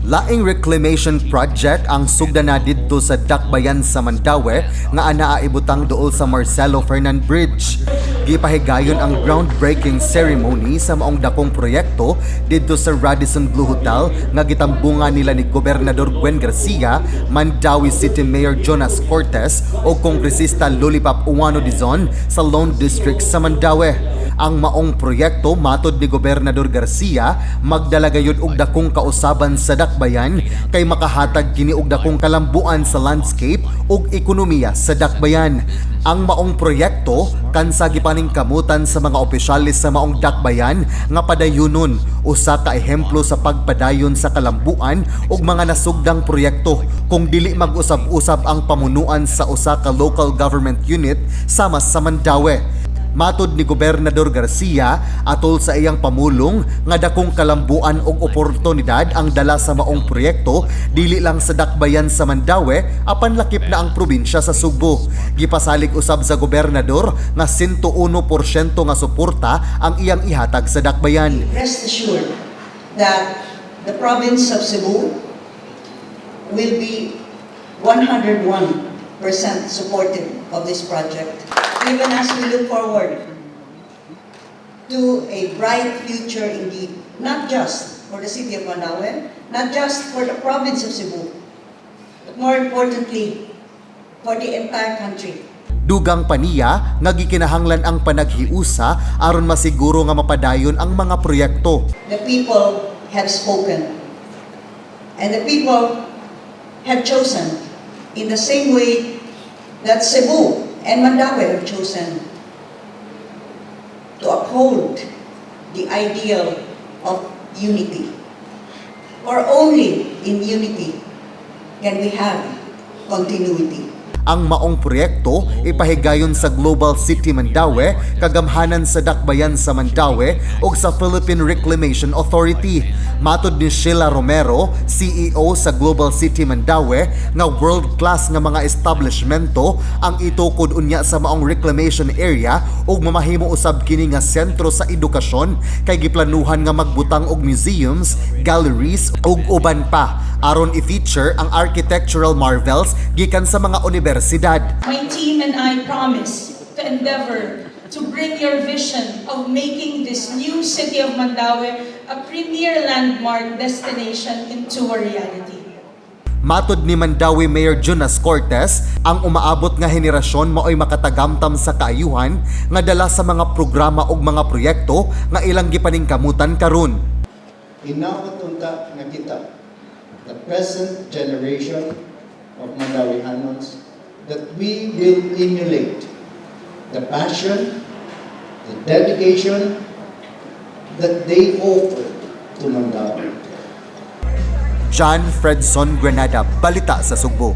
Laing reclamation project ang sugdan na didto sa Dakbayan sa Mandaue nga anaa ibutang duol sa Marcelo Fernan Bridge. Gipahigayon ang groundbreaking ceremony sa maong dakong proyekto didto sa Radisson Blu Hotel nga gitambungan nila ni Gobernador Gwen Garcia, Mandaue City Mayor Jonas Cortes ug Kongresista Lollipop Ouano Dizon sa Lone District sa Mandaue. Ang maong proyekto, matod ni Gobernador Garcia, magdala gayud og dakong kausaban sa dakbayan kay makahatag kini og dakong kalambuan sa landscape ug ekonomiya sa dakbayan. Ang maong proyekto kansa gipaningkamutan sa mga opisyales sa maong dakbayan nga padayunon, usa ka ehemplo sa pagpadayon sa kalambuan ug mga nasugdang proyekto kung dili mag-usab-usab ang pamunuan sa usa ka local government unit sama sa Mandaue. Matod ni Gobernador Garcia atol sa iyang pamulong nga dakong kalambuan ug oportunidad ang dala sa maong proyekto, dili lang sa dakbayan sa Mandaue apan lakip na ang probinsya sa Sugbo. Gipasalig usab sa gobernador nga 101% nga suporta ang iyang ihatag sa dakbayan. Rest assured that the province of Cebu will be 101% supportive of this project, even as we look forward to a bright future indeed, not just for the city of Mandaue, not just for the province of Cebu, but more importantly, for the entire country. Dugang pa niya nga gikinahanglan ang panaghiusa aron masiguro nga mapadayon ang mga proyekto. The people have spoken. And the people have chosen in the same way that Cebu and Mandaue have chosen to uphold the ideal of unity. For only in unity can we have continuity. Ang maong proyekto ipahigayon sa Global City Mandaue, kagamhanan sa Dakbayan sa Mandaue ug sa Philippine Reclamation Authority. Matod ni Sheila Romero, CEO sa Global City Mandaue, nga world class nga mga establishmento ang itukod unya sa maong reclamation area ug mamahimo usab kini nga sentro sa edukasyon kay giplanuhan nga magbutang og museums, galleries ug uban pa aron i-feature ang architectural marvels gikan sa mga unibersidad. My team and I promise to endeavor to bring your vision of making this new city of Mandaue a premier landmark destination into a reality. Matod ni Mandaue Mayor Jonas Cortes, ang umaabot nga henerasyon maoy makatagamtam sa kaayuhan nga dala sa mga programa ug mga proyekto nga ilang gipaningkamutan karon. Hinaot unta nga kita, the present generation of Mandauehanons, that we will emulate the passion, the dedication that they offer to Mandaue. John Fredson Granada, Balita sa Sugbo.